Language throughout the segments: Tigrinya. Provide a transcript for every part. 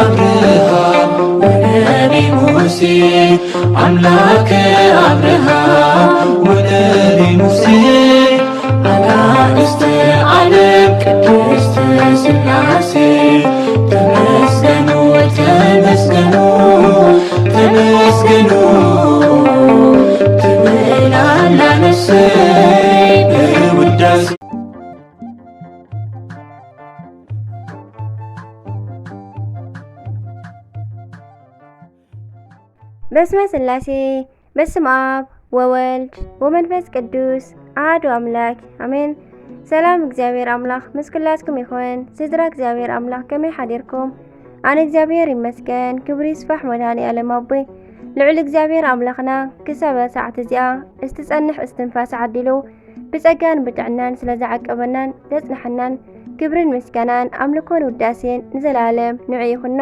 አብርሃም ወነቢ ሙሴ፣ አምላከ አብርሃም ወነቢ ሙሴ፣ አጋእዝተ ዓለም ቅድስት ሥላሴ፣ ተመስገኑ፣ ተመስገኑ፣ ተመስገኑ ትብል ኣላ ነፍሰይ በውዳሴ። በስመ ሥላሴ፣ በስመ አብ ወወልድ ወመንፈስ ቅዱስ አሐዱ አምላክ አሜን። ሰላም እግዚኣብሔር ኣምላኽ ምስ ኩላትኩም ይኹን። ስድራ እግዚኣብሔር ኣምላኽ ከመይ ሓዲርኩም? ኣነ እግዚኣብሔር ይመስገን፣ ክብሪ ይስፋሕ መድኃኔ ዓለም ኣቦይ። ልዑል እግዚኣብሔር ኣምላኽና ክሳብ ሰዓት እዚኣ እስትጸንሕ እስትንፋስ ዓዲሉ ብጸጋን ብጥዕናን ስለ ዝዓቀበናን ዘጽንሐናን ክብርን ምስጋናን ኣምልኮን ውዳሴን ንዘለዓለም ንዑ ይኹኖ።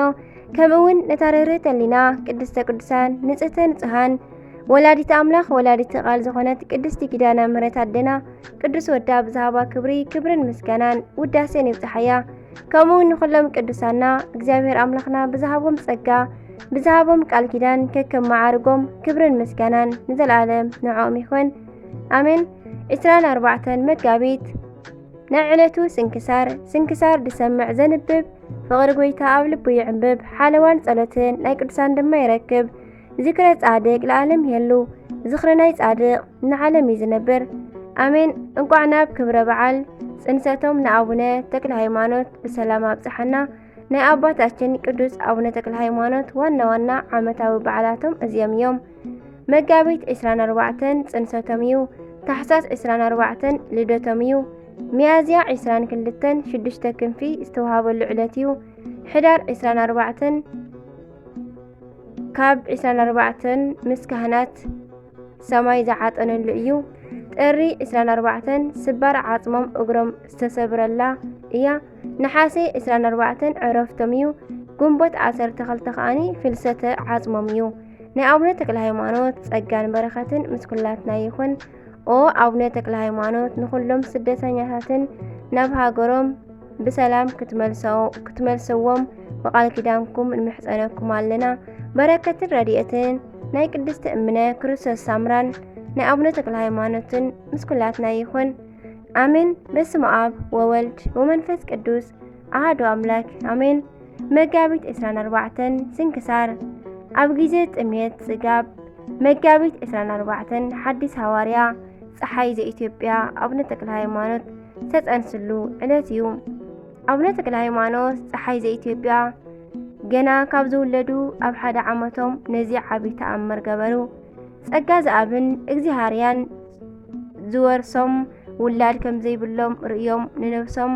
ከምኡ እውን ነታ ርህርህተ ህሊና ቅድስተ ቅዱሳን ንጽህተ ንጹሃን ወላዲተ ኣምላኽ ወላዲተ ቃል ዝኾነት ቅድስቲ ኪዳነ ምሕረት ኣደና ቅዱስ ወዳ ብዝሃባ ክብሪ ክብርን ምስጋናን ውዳሴን ይብጽሓያ። ከምኡ እውን ንኹሎም ቅዱሳና እግዚኣብሔር ኣምላኽና ብዝሃቦም ጸጋ ብዝሃቦም ቃል ኪዳን ከከም መዓርጎም ክብርን ምስጋናን ንዘለዓለም ንዕኦም ይኹን። ኣሜን። ዕስራን ኣርባዕተን መጋቢት ናይ ዕለቱ ስንክሳር። ስንክሳር ዝሰምዕ ዘንብብ ፍቕሪ ጐይታ ኣብ ልቡ ይዕንብብ፣ ሓለዋን ጸሎትን ናይ ቅዱሳን ድማ ይረክብ። ዝክረ ጻድቅ ለዓለም ይሄሉ፣ ዝኽሪ ናይ ጻድቅ ንዓለም እዩ ዝነብር። ኣሜን። እንቋዕ ናብ ክብረ በዓል ጽንሰቶም ንኣቡነ ተክለ ሃይማኖት ብሰላም ኣብጽሓና። ናይ ኣባታችን ቅዱስ ኣቡነ ተክለ ሃይማኖት ዋና ዋና ዓመታዊ በዓላቶም እዚኦም እዮም። መጋቢት ዕስራን ኣርባዕተን ጽንሰቶም እዩ። ታሕሳስ ዕስራን ኣርባዕተን ልደቶም እዩ። ሚያዝያ ዕስራን ክልተን ሽዱሽተ ክንፊ ዝተዋሃበሉ ዕለት እዩ። ሕዳር ዕስራን ኣርባዕተን ካብ ዕስራን ኣርባዕተን ምስ ካህናት ሰማይ ዝዓጠነሉ እዩ። ጥሪ ዕስራን ኣርባዕተን ስባር ዓጽሞም እግሮም ዝተሰብረላ እያ። ነሓሰ ዕስራን ኣርባዕተን ዕረፍቶም እዩ። ግንቦት ዓሰርተ ክልተ ከኣኒ ፍልሰተ ዓጽሞም እዩ። ናይ ኣቡነ ተክለ ሃይማኖት ጸጋን በረኸትን ምስ ኩላትና ይኹን። ኦ ኣቡነ ተክለ ሃይማኖት፣ ንኹሎም ስደተኛታትን ናብ ሃገሮም ብሰላም ክትመልሰው-፣ ክትመልሰዎም ብቃል ኪዳንኩም ንምሕጸነኩም ኣለና። በረከትን ረድኤትን ናይ ቅድስቲ እምነ ክርስቶስ ሳምራን ናይ ኣቡነ ተክለ ሃይማኖትን ምስ ኩላትና ይኹን። ኣሜን። በስመ አብ ወወልድ ወመንፈስ ቅዱስ አሐዱ አምላክ አሜን። መጋቢት ዕስራን ኣርባዕተን ስንክሳር። ኣብ ግዜ ጥሜት ጽጋብ መጋቢት ዕስራን ኣርባዕተን ሓዲስ ሃዋርያ ጸሓይ ዘኢትዮጵያ ኣቡነ ተክለ ሃይማኖት ዝተጸንስሉ ዕለት እዩ። ኣቡነ ተክለ ሃይማኖት ጸሓይ ዘኢትዮጵያ ገና ካብ ዝውለዱ ኣብ ሓደ ዓመቶም ነዚ ዓቢ ተኣምር ገበሩ። ጸጋ ዘኣብን እግዚኣብሃርያን ዝወርሶም ውላድ ከም ዘይብሎም ርእዮም፣ ንነብሶም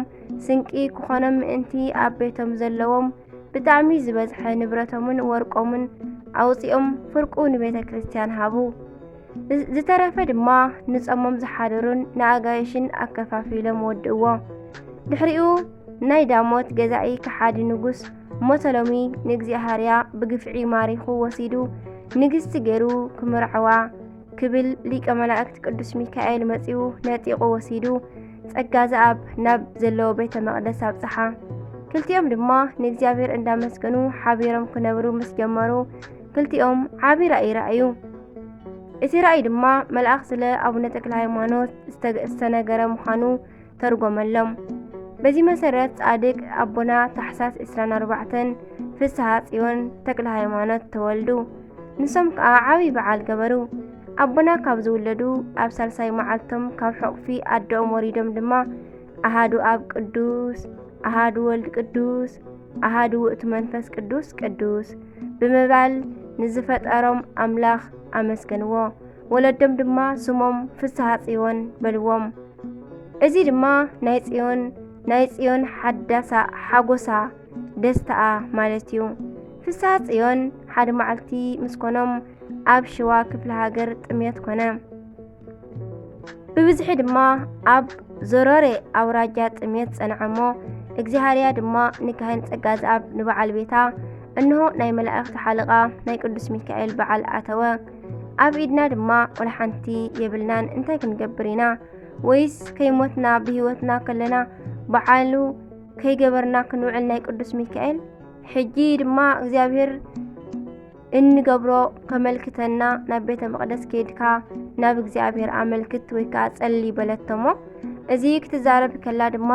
ስንቂ ክኾኖም ምእንቲ ኣብ ቤቶም ዘለዎም ብጣዕሚ ዝበዝሐ ንብረቶምን ወርቆምን ኣውጺኦም ፍርቁ ንቤተ ክርስቲያን ሃቡ። ዝ-፣ ዝተረፈ ድማ ንጾሞም ዝሓደሩን ንኣጋይሽን ኣከፋፊሎም ወድእዎ። ድሕሪኡ ናይ ዳሞት ገዛኢ ከሓዲ ንጉስ ሞቶሎሚ ንእግዚኣብሃርያ ብግፍዒ ማሪኹ ወሲዱ ንግስቲ ገይሩ ክምርዐዋ ክብል ሊቀ መላእክት ቅዱስ ሚካኤል መጺኡ ነጢቑ ወሲዱ ጸጋ ዘኣብ ናብ ዘለዎ ቤተ መቕደስ ኣብጽሓ። ክልቲኦም ድማ ንእግዚኣብሔር እንዳመስገኑ ሓቢሮም ክነብሩ ምስ ጀመሩ ክልቲኦም ዓቢ ራእይ ረኣዩ። እቲ ራእይ ድማ መልኣኽ ስለ ኣቡነ ተክለ ሃይማኖት ዝተገ-፣ ዝተነገረ ምዃኑ ተርጎመሎም። በዚ መሰረት ጻድቅ ኣቦና ታሕሳስ ዕስራን ኣርባዕተን ፍስሃ ጽዮን ተክለ ሃይማኖት ተወልዱ። ንሶም ከኣ ዓቢ በዓል ገበሩ። ኣቦና ካብ ዝውለዱ ኣብ ሳልሳይ መዓልቶም ካብ ሕቑፊ ኣደኦም ወሪዶም ድማ ኣሃዱ ኣብ ቅዱስ፣ ኣሃዱ ወልድ ቅዱስ፣ ኣሃዱ ውእቱ መንፈስ ቅዱስ ቅዱስ ብምባል ንዝፈጠሮም ኣምላኽ ኣመስገንዎ። ወለዶም ድማ ስሞም ፍስሃ ጽዮን በልዎም። እዚ ድማ ናይ ጽዮን፣ ናይ ጽዮን ሓዳሳ ሓጎሳ ደስታኣ ማለት እዩ። ፍስሃ ጽዮን ሓደ መዓልቲ ምስ ኮኖም ኣብ ሽዋ ክፍለ ሃገር ጥሜት ኮነ። ብብዝሒ ድማ ኣብ ዞሮሬ ኣውራጃ ጥሜት ጸንዐ እሞ፣ እግዚኣብሃርያ ድማ ንካህን ጸጋ ዘኣብ ንበዓል ቤታ፣ እንሆ ናይ መላእኽቲ ሓለቓ ናይ ቅዱስ ሚካኤል በዓል ኣተወ። ኣብ ኢድና ድማ ወላ ሓንቲ የብልናን፣ እንታይ ክንገብር ኢና? ወይስ ከይሞትና ብህይወትና ከለና በዓሉ ከይገበርና ክንውዕል ናይ ቅዱስ ሚካኤል? ሕጂ ድማ እግዚኣብሔር እንገብሮ ከመልክተና ናብ ቤተ መቕደስ ከይድካ ናብ እግዚኣብሔር ኣመልክት ወይ ከዓ ጸሊ በለቶሞ። እዚ ክትዛረብ ከላ ድማ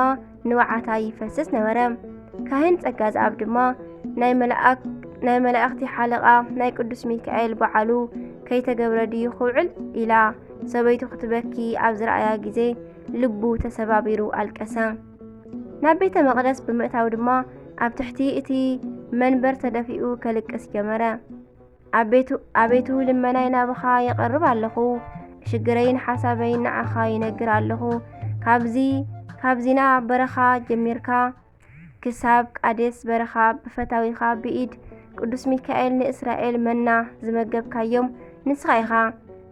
ንብዓታ ይፈስስ ነበረ። ካህን ጸጋ ዘኣብ ድማ ናይ መላእክ-፣ ናይ መላእክቲ ሓለቓ ናይ ቅዱስ ሚካኤል በዓሉ ከይተገብረ ድዩ ክውዕል ኢላ ሰበይቱ ክትበኪ ኣብ ዝረኣያ ግዜ ልቡ ተሰባቢሩ ኣልቀሰ። ናብ ቤተ መቕደስ ብምእታው ድማ ኣብ ትሕቲ እቲ መንበር ተደፊኡ ከልቅስ ጀመረ። ኣቤቱ፣ ኣቤቱ ልመናይ ናብኻ የቐርብ ኣለኹ፣ ሽግረይን ሓሳበይን ንዓኻ ይነግር ኣለኹ። ካብዚ፣ ካብዚና በረኻ ጀሚርካ ክሳብ ቃዴስ በረኻ ብፈታዊኻ ብኢድ ቅዱስ ሚካኤል ንእስራኤል መና ዝመገብካዮም ንስኻ ኢኻ።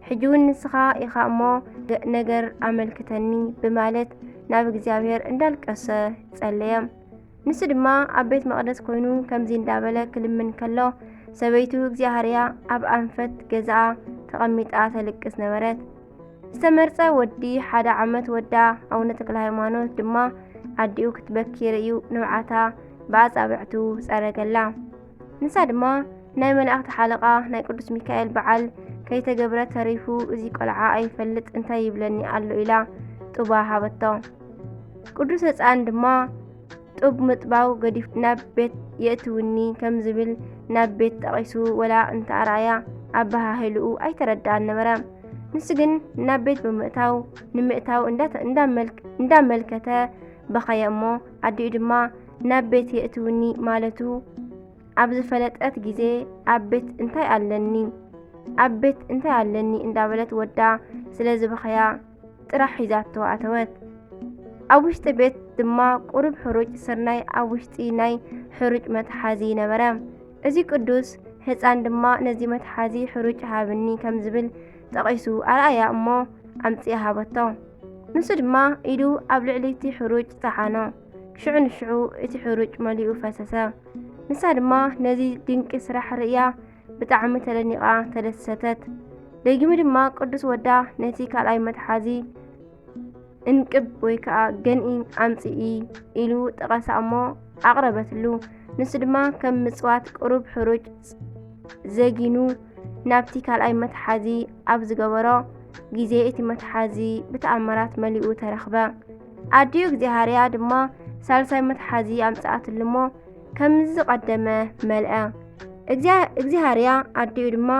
ሕጂ እውን ንስኻ ኢኻ እሞ ገ-፣ ነገር ኣመልክተኒ ብማለት ናብ እግዚኣብሔር እንዳልቀሰ ጸለየ። ንሱ ድማ ኣብ ቤት መቕደስ ኮይኑ ከምዚ እንዳበለ ክልምን ከሎ፣ ሰበይቱ እግዚኣብሃርያ ኣብ ኣንፈት ገዛኣ ተቐሚጣ ተልቅስ ነበረት። ዝተመርጸ ወዲ ሓደ ዓመት ወዳ ኣቡነ ተክለ ሃይማኖት ድማ ኣዲኡ ክትበኪ ርእዩ ንብዓታ ብኣጻብዕቱ ጸረገላ። ንሳ ድማ ናይ መላእክቲ ሓለቓ ናይ ቅዱስ ሚካኤል በዓል ከይተገብረ ተሪፉ፣ እዚ ቆልዓ ኣይፈልጥ እንታይ ይብለኒ ኣሎ ኢላ ጡባ ሃበቶ። ቅዱስ ህፃን ድማ ጡብ ምጥባው ገዲፉ ናብ ቤት የእትውኒ ከም ዝብል ናብ ቤት ጠቒሱ ወላ እንተኣርኣያ ኣበሃህልኡ ኣይተረድኣን ነበረ። ንሱ ግን ናብ ቤት ብምእታው፣ ንምእታው እንዳተ-፣ እንዳመልክ-፣ እንዳመልከተ በኸየ እሞ ኣዲኡ ድማ ናብ ቤት የእትውኒ ማለቱ ኣብ ዝፈለጠት ግዜ ኣብ ቤት እንታይ ኣለኒ፣ ኣብ ቤት እንታይ ኣለኒ እንዳበለት ወዳ ስለ ዝበኸያ ጥራሕ ሒዛቶ ኣተወት። ኣብ ውሽጢ ቤት ድማ ቁሩብ ሕሩጭ ስርናይ ኣብ ውሽጢ ናይ ሕሩጭ መትሓዚ ነበረ። እዚ ቅዱስ ህፃን ድማ ነዚ መትሓዚ ሕሩጭ ሃብኒ ከም ዝብል ጠቒሱ ኣርኣያ እሞ ኣምፅኣ ሃበቶ። ንሱ ድማ ኢዱ ኣብ ልዕሊ እቲ ሕሩጭ ጸዓኖ። ሽዑ ንሽዑ እቲ ሕሩጭ መሊኡ ፈሰሰ። ንሳ ድማ ነዚ ድንቂ ስራሕ ርእያ ብጣዕሚ ተደኒቓ ተደሰተት። ደጊሙ ድማ ቅዱስ ወዳ ነቲ ካልኣይ መትሓዚ እንቅብ ወይ ከዓ ገንኢ ኣምጽኢ ኢሉ ጠቐሳ እሞ ኣቕረበትሉ። ንሱ ድማ ከም ምጽዋት ቅሩብ ሕሩጭ ዘጊኑ ናብቲ ካልኣይ መትሓዚ ኣብ ዝገበሮ ግዜ እቲ መትሓዚ ብተኣምራት መሊኡ ተረኽበ። ኣዲኡ እግዚኣብሃርያ ድማ ሳልሳይ መትሓዚ ኣምጽኣትሉ እሞ ከም ዝቐደመ መልአ። እግዚኣብ-፣ እግዚኣብሃርያ ኣዲኡ ድማ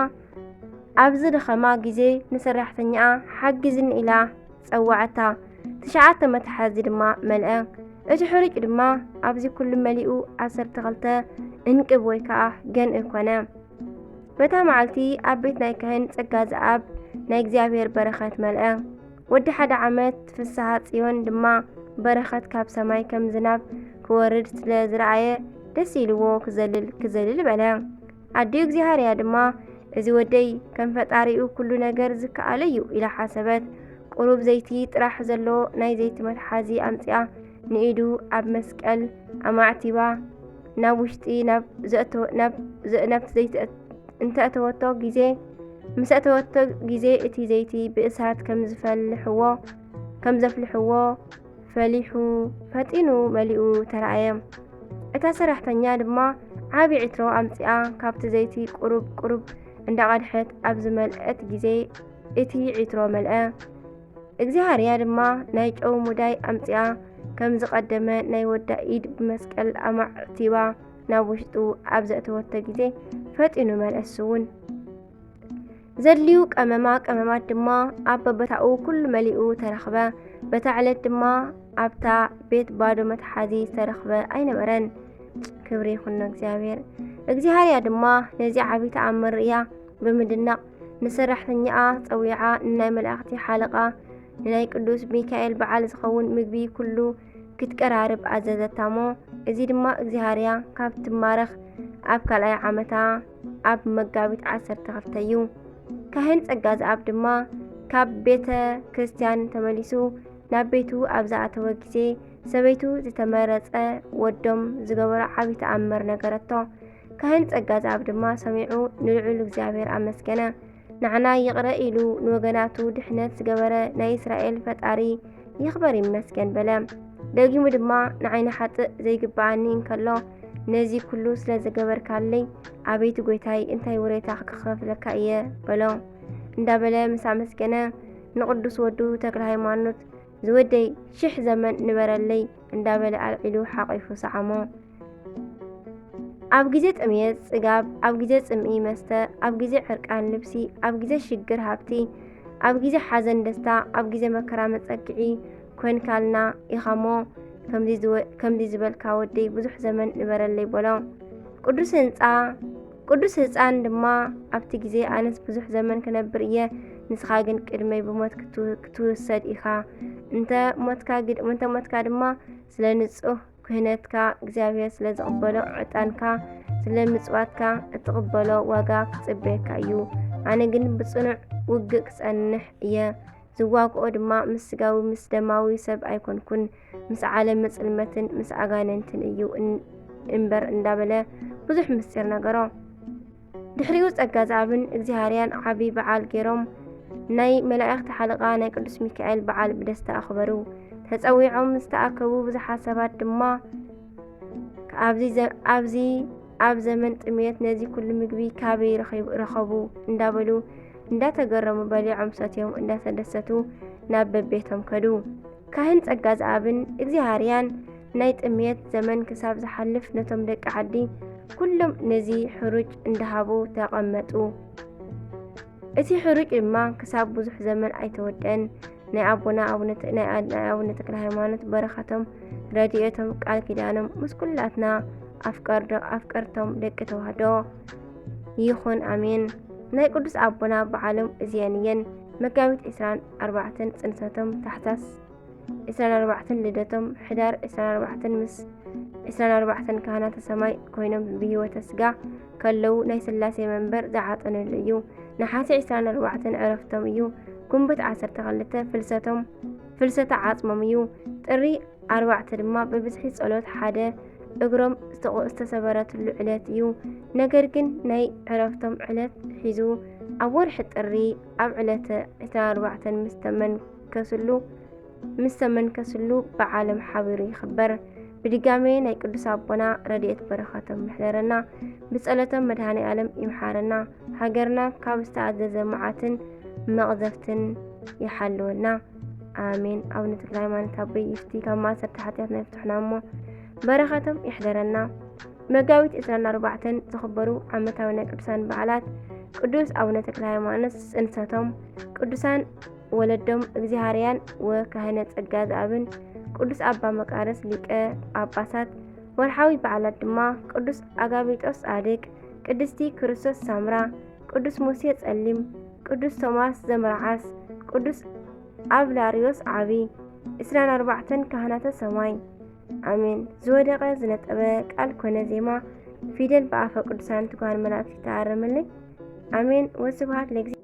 ኣብ ዝደኸማ ግዜ ንሰራሕተኛኣ ሓግዝኒ ኢላ ጸዋዐታ። ትሽዓተ መትሓዚ ድማ መልአ። እቲ ሕሩጭ ድማ ኣብዚ ኩሉ መሊኡ ዓሰርተ ክልተ እንቅብ ወይ ከዓ ገንኢ ኮነ። በታ መዓልቲ ኣብ ቤት ናይ ካህን ጸጋ ዘኣብ ናይ እግዚኣብሔር በረኸት መልአ። ወዲ ሓደ ዓመት ፍስሃ ጽዮን ድማ በረኸት ካብ ሰማይ ከም ዝናብ ክወርድ ስለ ዝረኣየ ደስ ኢልዎ ክዘልል ክዘልል በለ። ኣዲኡ እግዚኣብሃርያ ድማ እዚ ወደይ ከም ፈጣሪኡ ኩሉ ነገር ዝከኣሎ እዩ ኢላ ሓሰበት። ቁሩብ ዘይቲ ጥራሕ ዘሎ ናይ ዘይቲ መትሓዚ ኣምጺኣ ንኢዱ ኣብ መስቀል ኣማዕቲባ ናብ ውሽጢ ናብ ዘእተ-፣ ናብ ዘ-፣ ናብቲ ዘይቲ እንተእተወቶ ግዜ፣ ምስ ኣእተወቶ ግዜ እቲ ዘይቲ ብእሳት ከም ዝፈልሕዎ፣ ከም ዘፍልሕዎ ፈሊሑ ፈጢኑ መሊኡ ተራእየ። እታ ሰራሕተኛ ድማ ዓቢ ዕትሮ ኣምጺኣ ካብቲ ዘይቲ ቁሩብ ቁሩብ እንዳቐድሐት ኣብ ዝመልአት ግዜ እቲ ዕትሮ መልአ። እግዚኣብሃርያ ድማ ናይ ጨው ሙዳይ ኣምጺኣ ከም ዝቐደመ ናይ ወዳ ኢድ ብመስቀል ኣማዕቲባ ናብ ውሽጡ ኣብ ዘእተወቶ ግዜ ፈጢኑ መልአ እሱ እውን። ዘድልዩ ቀመማ ቀመማት ድማ ኣብ በቦታኡ ኩሉ መሊኡ ተረኽበ። በታ ዕለት ድማ ኣብታ ቤት ባዶ መትሓዚ ዝተረኽበ ኣይነበረን። ክብሪ ይኹን ንእግዚኣብሔር። እግዚኣብሃርያ ድማ ነዚ ዓቢ ተኣምር ርእያ ብምድናቕ ንሰራሕተኛኣ ጸዊዓ ንናይ መላእኽቲ ሓለቓ ንናይ ቅዱስ ሚካኤል በዓል ዝኸውን ምግቢ ኩሉ ክትቀራርብ ኣዘዘታ እሞ፣ እዚ ድማ እግዚኣብሃርያ ካብ ትማረኽ ኣብ ካልኣይ ዓመታ ኣብ መጋቢት ዓሰርተ ክልተ እዩ። ካህን ጸጋ ዘኣብ ድማ ካብ ቤተ ክርስቲያን ተመሊሱ ናብ ቤቱ ኣብ ዝኣተወ ግዜ፣ ሰበይቱ ዝተመረጸ ወዶም ዝገበሮ ዓቢ ተኣምር ነገረቶ። ካህን ጸጋ ዘኣብ ድማ ሰሚዑ ንልዑል እግዚኣብሔር ኣመስገነ። ንዓና ይቕረ ኢሉ ንወገናቱ ድሕነት ዝገበረ ናይ እስራኤል ፈጣሪ ይኽበር ይመስገን በለ። ደጊሙ ድማ ንዓይኒ ሓጥእ ዘይግብኣኒ እንከሎ ነዚ ኩሉ ስለ ዝገበርካለይ ኣቤቱ ጐይታይ እንታይ ውሬታ ክኸፍለካ እየ በሎ። እንዳበለ ምስ ኣመስገነ ንቕዱስ ወዱ ተክለ ሃይማኖት ዝወደይ ሽሕ ዘመን ንበረለይ እንዳበለ ኣልዒሉ ሓቒፉ ሰዓሞ። ኣብ ግዜ ጥምየት ጽጋብ፣ ኣብ ግዜ ጽምኢ መስተ፣ ኣብ ግዜ ዕርቃን ልብሲ፣ ኣብ ግዜ ሽግር ሃብቲ፣ ኣብ ግዜ ሓዘን ደስታ፣ ኣብ ግዜ መከራ መጸግዒ ኮንካልና ኢኻሞ። ከምዚ ዝበልካ ወደይ ብዙሕ ዘመን ንበረለይ በሎ። ቅዱስ ህንጻ ቅዱስ ህፃን ድማ ኣብቲ ግዜ ኣነስ ብዙሕ ዘመን ክነብር እየ፣ ንስኻ ግን ቅድመይ ብሞት ክትውሰድ ኢኻ። እንተ ሞትካ ድማ ስለ ንጹህ ክህነትካ እግዚኣብሔር ስለ ዝቕበሎ ዕጣንካ ስለ ምጽዋትካ እትቕበሎ ዋጋ ክጽበየካ እዩ። ኣነ ግን ብጽኑዕ ውግእ ክጸንሕ እየ። ዝዋግኦ ድማ ምስ ስጋዊ ምስ ደማዊ ሰብ ኣይኮንኩን፣ ምስ ዓለም መጽልመትን ምስ ኣጋንንትን እዩ እምበር እንዳበለ ብዙሕ ምስጢር ነገሮ። ድሕሪኡ ጸጋ ዘኣብን እግዚኣብሔርያን ዓቢ በዓል ገይሮም ናይ መላእኽቲ ሓለቓ ናይ ቅዱስ ሚካኤል በዓል ብደስታ ኣኽበሩ። ተጸዊዖም ዝተኣከቡ ብዙሓት ሰባት ድማ ኣብዚ ኣብዚ ኣብ ዘመን ጥምየት ነዚ ኩሉ ምግቢ ካበይ ረኸቡ እንዳበሉ እንዳተገረሙ በሊዖም ሰትዮም እንዳተደሰቱ ናብ በቤቶም ከዱ። ካህን ጸጋ ዘኣብን እግዚኣብሔርያን ናይ ጥምየት ዘመን ክሳብ ዝሓልፍ ነቶም ደቂ ዓዲ ኩሎም ነዚ ሕሩጭ እንዳሃቡ ተቐመጡ። እቲ ሕሩጭ ድማ ክሳብ ብዙሕ ዘመን ኣይተወደአን። ናይ ኣቦና ኣቡነ ተ- ናይ ኣ- ናይ ኣቡነ ተክለ ሃይማኖት በረኸቶም ረድኤቶም ቃል ኪዳኖም ምስ ኩላትና ኣፍቀርዶ ኣፍቀርቶም ደቂ ተዋህዶ ይኹን ኣሜን። ናይ ቅዱስ ኣቦና በዓሎም እዚአን እየን። መጋቢት ዕስራን ኣርባዕተን ጽንሰቶም፣ ታሕሳስ ዕስራን ኣርባዕተን ልደቶም፣ ሕዳር ዕስራን ኣርባዕተን ምስ ዕስራን ኣርባዕተን ካህናተ ሰማይ ኮይኖም ብህይወተ ስጋ ከለዉ ናይ ስላሴ መንበር ዝዓጠነሉ እዩ። ነሓሰ ዕስራን ኣርባዕተን ዕረፍቶም እዩ። ግንቦት ዓሰርተ ክልተ ፍልሰቶም ፍልሰተ ዓጽሞም እዩ። ጥሪ ኣርባዕተ ድማ ብብዝሒ ጸሎት ሓደ እግሮም ዝተቆ- ዝተሰበረትሉ ዕለት እዩ። ነገር ግን ናይ ዕረፍቶም ዕለት ሒዙ ኣብ ወርሒ ጥሪ ኣብ ዕለተ ዕስራን ኣርባዕተን ምስ ተመንከስሉ ምስ ተመንከስሉ ብዓለም ሓቢሩ ይኽበር። ብድጋሜ ናይ ቅዱስ ኣቦና ረድኤት በረኸቶም ይሕደረና። ብጸሎቶም መድኃኔ ዓለም ይምሓረና። ሃገርና ካብ ዝተኣዘዘ መዓትን መቕዘፍትን ይሓልወልና። ኣሜን። ኣቡነ ተክለ ሃይማኖት ኣቦይ ይፍቲ ካብ ማእሰርቲ ሓጢኣትና ይፍትሑና እሞ በረኸቶም ይሕደረና። መጋቢት ዕስራን ኣርባዕተን ዝኽበሩ ዓመታዊ ናይ ቅዱሳን በዓላት ቅዱስ ኣቡነ ተክለ ሃይማኖት ጽንሰቶም፣ ቅዱሳን ወለዶም እግዚኣብሔርያን ወካህነ ጸጋ ዘኣብን ቅዱስ ኣባ መቃርስ ሊቀ ጳጳሳት። ወርሓዊ በዓላት ድማ ቅዱስ ኣጋቢጦስ ጻድቅ፣ ቅድስቲ ክርስቶስ ሳምራ፣ ቅዱስ ሙሴ ጸሊም፣ ቅዱስ ቶማስ ዘመርዓስ፣ ቅዱስ ኣብላርዮስ ዓቢ። ዕስራን ኣርባዕተን ካህናተ ሰማይ። ኣሜን። ዝወደቐ ዝነጠበ ቃል ኮነ ዜማ ፊደል ብኣፈ ቅዱሳን ትጉሃን መላእክት ይተኣረመለይ። ኣሜን። ወስብሐት ለእግዚኣብሔር።